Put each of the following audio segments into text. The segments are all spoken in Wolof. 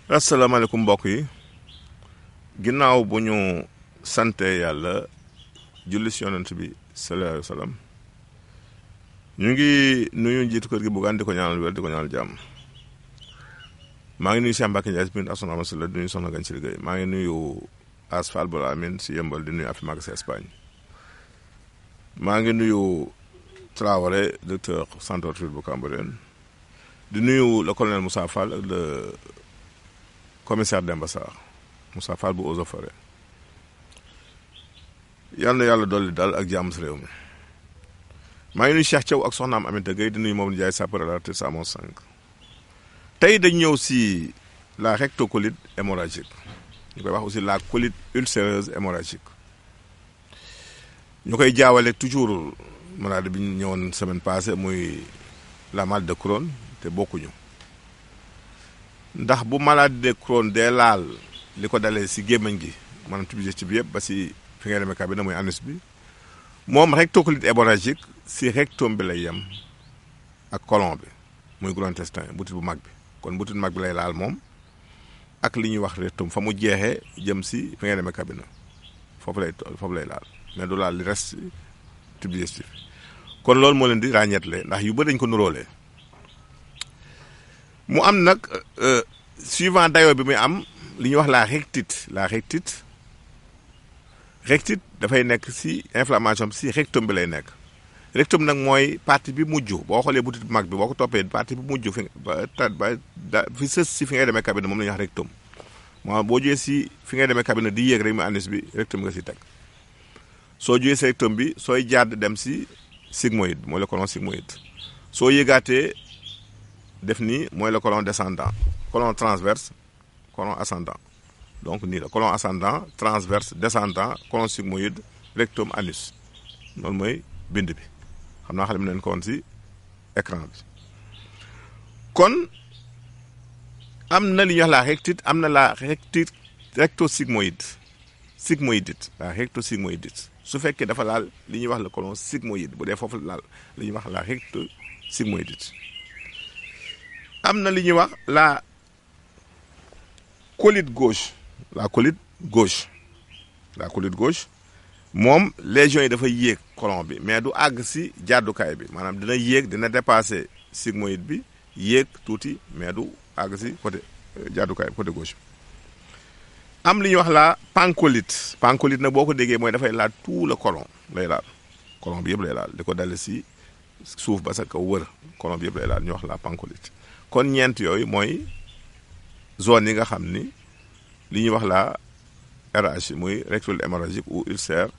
asalaamaaleykum mbokk yi ginnaaw bu ñu sante yàlla julli si yonent bi sallallahu alayhi wa sallam ñu ngi nuyu njiitu kër gi Bougane di ko ñaanal wér di ko ñaanal jàmm maa ngi nuyu Cheikh Mbacke Ndiaye si biir asalaam la di nuyu Soxna Gagne si liggéey maa ngi nuyu Asfal Bala Amin si yëmbal di nuyu Afi Mag si Espagne maa ngi nuyu Traoré directeur centre horticole bu Cambérène di nuyu le colonel Moussa Fall ak le commissaire Demba Sarr Moussa Fall bu Eaux et Forêts yal na yàlla dolli dal ak jàmm si réew mi maa ngi nuyu Cheikh Thiaw ak soxnaam Aminata Gueye di nuyu moom Ndiaye sapeur à la retraite Samon 5 tey dañ ñëw si la rectocolite hémorragique ñu koy wax aussi la colite ulcéreuse hémorragique ñu koy jaawale toujours maladie bi ñu ñëwoon semaine passée muy la maladie de Crohn te bokkuñu ndax bu maladie de Crohn dee laal li ko dalee si gémmiñ gi maanaam tubi ci bi yëpp ba si fi ngay demee cabinet muy anus bi moom rectocolite hémorragique si rectum bi lay yem ak côlon bi muy gros intestin butit bu mag bi kon butit mag bi lay laal moom ak li ñuy wax rectum fa mu jeexee jëm si fi ngay demee cabinet foofu lay laal mais du laal li reste tube digestif kon loolu moo leen di ràññeetle ndax yu bëri dañ ko nuróolee mu am nag suivant dayoo bi muy am li ñuy wax la rectite dafay nekk si inflammation bi si rectum bi lay nekk rectum nag mooy partie bi mujj boo xoolee butit bu mag bi boo ko toppee partie bi mujj fi fi sës si fi ngay demee cabinet moom la ñuy wax rectum maanaam boo jógee si fi ngay demee cabinet di yéeg rek mu anus bi rectum nga si teg soo jógee si rectum bi sooy jàdd dem si sigmoïde mooy le côlon sigmoïde soo yéegaatee def nii mooy le côlon descendant côlon transverse côlon ascendant donc nii la côlon ascendant transverse descendant côlon sigmoïde rectum anus loolu mooy bind bi xam naa xale mi neen ko woon si écran bi kon am na li ñuy wax la rectite am na la rectite rectosigmoïde la rectosigmoïdite su fekkee dafa laal li ñuy wax le côlon sigmoïde bu dee foofu laal li ñuy wax la rectosigmoïdite am na li ñuy wax la colite gauche moom lésions yi dafa yéeg côlon bi mais du àgg si jàddukaay bi maanaam dina yéeg dina dépasser sigmoïde bi yéeg tuuti mais du àgg si côté jàddukaay bi côté gauche bi am li ñuy wax la pancolite nag boo ko déggee mooy dafay laal tout le côlon lay laal côlon bi yëpp lay laal di ko dale si suuf ba sa kaw wër côlon bi yëpp lay laal ñu wax la pancolite kon ñeent yooyu mooy zone yi nga xam ni li ñuy wax la RH muy rectocolite hémorragique ou ulcère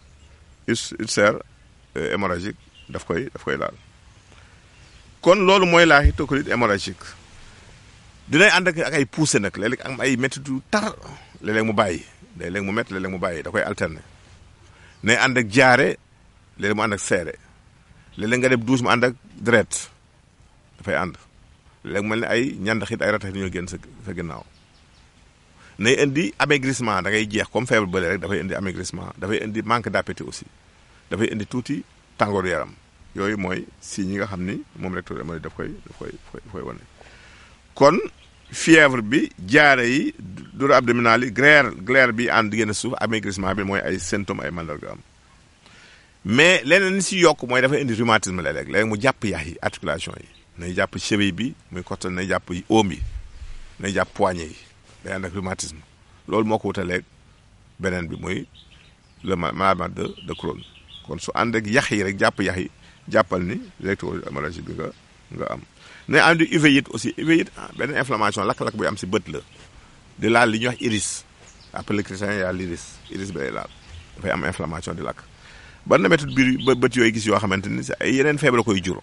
hémorragique daf koy laal kon loolu mooy la rectocolite hémorragique dinay ànd ak ay poussé nag léeg-léeg am ay métti yu tar léeg-léeg mu bàyyi léeg-léeg mu métti léeg-léeg mu bàyyi da koy alterner nay ànd ak jaare léeg-léeg mu ànd ak seere léeg-léeg nga dem douche mu ànd ak deret dafay ànd léeg-léeg mel ni ay ñandaxit ay rataxit ñoo génn sa ginnaaw nay indi amaigrissement da ngay jeex comme feebar bële rek dafay indi amaigrissement dafay indi manque d'appétit aussi dafay indi tuuti tàngooru yaram yooyu mooy signes yi nga xam ni moom rectocolite hémorragique daf koy wane kon fièvre bi jaare yi douleur abdominale yi glaire bi ànd génn suuf amaigrissement bi mooy ay symptômes ay mandarga am mais leneen li si yokk mooy dafay indi rhumatisme léeg-léeg mu jàpp yax yi articulation yi nay jàpp cheville bi muy côté nay jàpp oom yi nay jàpp poignet yi day ànd ak rhumatisme loolu moo ko wutaleeg beneen bi muy le maladie de Crohn kon su ànd ak yax yi rek jàpp yax yi jàppal ni rectocolite hémorragique bi nga am nay ànd uveitis aussi uveitis benn inflammation lakk-lakk buy am si bët la di laal li ñuy wax iris après le chrétien y a l'iris bi lay laal dafay am inflammation di lakk ban na méthode biir bët yooyu gis yoo xamante ni ay yeneen feebar koy jur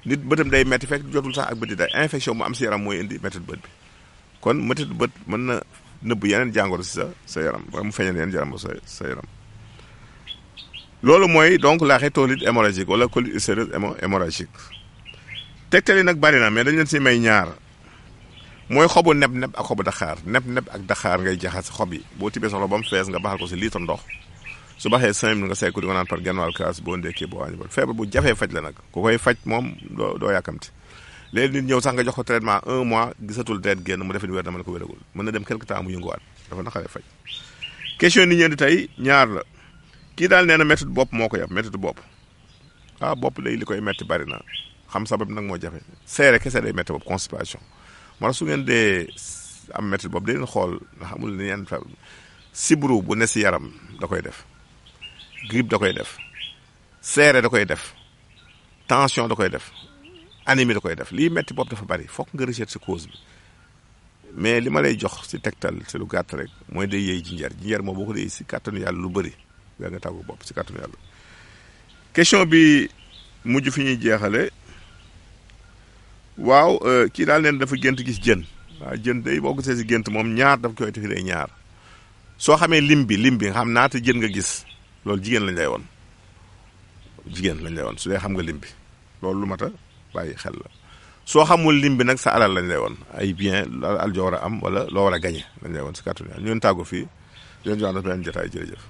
nit bëtam day metti fekk jotul sax ak bët yi day infection mu am si yaram mooy indi méthode bët bi kon méthode bët mën na nëbb yeneen jàngoro si sa yaram wala mu feeñal yeneen jàngoro sa yaram loolu mooy donc la rectocolite hémorragique wala colite ulcéreuse hémorragique tegtal yi nag bari na mais dañ leen si may ñaar mooy xobu neb ak xobu daxaar neb ak daxaar ngay jaxase xob yi boo tibbee soxla ba mu fees nga baxal ko si litre ndox su baxee 5 minutes nga seey ko di nga naan par genn wàll kaas boo ndekkee boo wàññi ba feebar bu jafee faj la nag ku koy faj moom doo yàkkamti léegi nit ñëw sax nga jox ko traitement 1 mois gisatul deret génn mu defe ni wér na mën ko wéragul mën na dem quelque temps mu yënguwaat dafa naqaree faj. question ni ñeenti tey ñaar la kii daal nee na métti bopp moo ko yab métti bopp bopp léegi li koy métti bari na xam sabab nag moo jafe seere kese day métti bopp constipation moo tax su ngeen dee am métti bopp day leen xool nga xamul ne yan sibru bu ne si yaram da koy def grippe da koy def seere da koy def tension da koy def anémie da koy def lii métti bopp dafa bari fokk nga recherche cause bi mais li ma lay jox si tegtal si lu gàtt rek mooy day yëy jinjeer moom boo ko dee si kàttanu yàlla lu bëri yaa nga tàggu bopp si kàttanu yàlla. question bi mujj fi ñuy jeexale waaw kii daal neen dafa gént gis jën jën day boo gisee si gént moom ñaar dafa koy tafi day ñaar soo xamee lim bi nga xam naata jën nga gis loolu jigéen lañ lay woon su dee xam nga lim bi loolu lu mat a bàyyi xel la soo xamul lim bi nag sa alal lañ lay woon ay bien al joo war a am wala loo war a gañe lañ lay woon si kàttanu yàlla ñun tàggu fii leen jox na beneen jotaay jërëjëf.